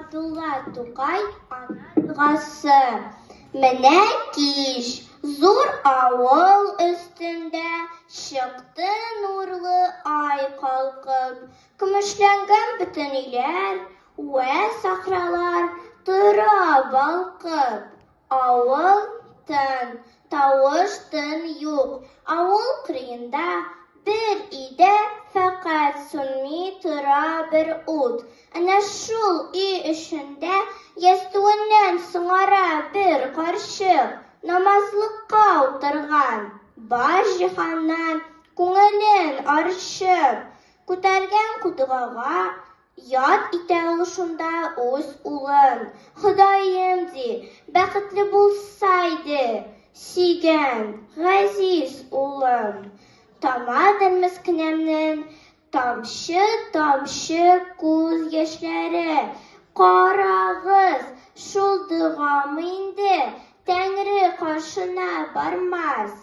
Габдулла Тукай Ана догасы. Менә кич, зур авыл өстендә Чыкты нурлы ай калкып. Көмешләнгән бөтен өйләр вә сахралар Тора балкып. Авыл тын, тавыш-тын юк. Авыл кырыенда бер өйдә фәкать сүнми тора бер ут. Әнә шул өй эчендә ястүеннән соңара бер карчык намазлыкка утырган. Бар җиһаннан күңелен арчып, күтәргән кутгага Яд итә ул шунда үз улын. Ходаем, ди, бәхетле булса иде, сөйгән, газиз улым. Тамадыр мескенемнең тамчы-тамчы күз яшьләре. Карагыз, шул догамы инде, Тәңре каршына бармас.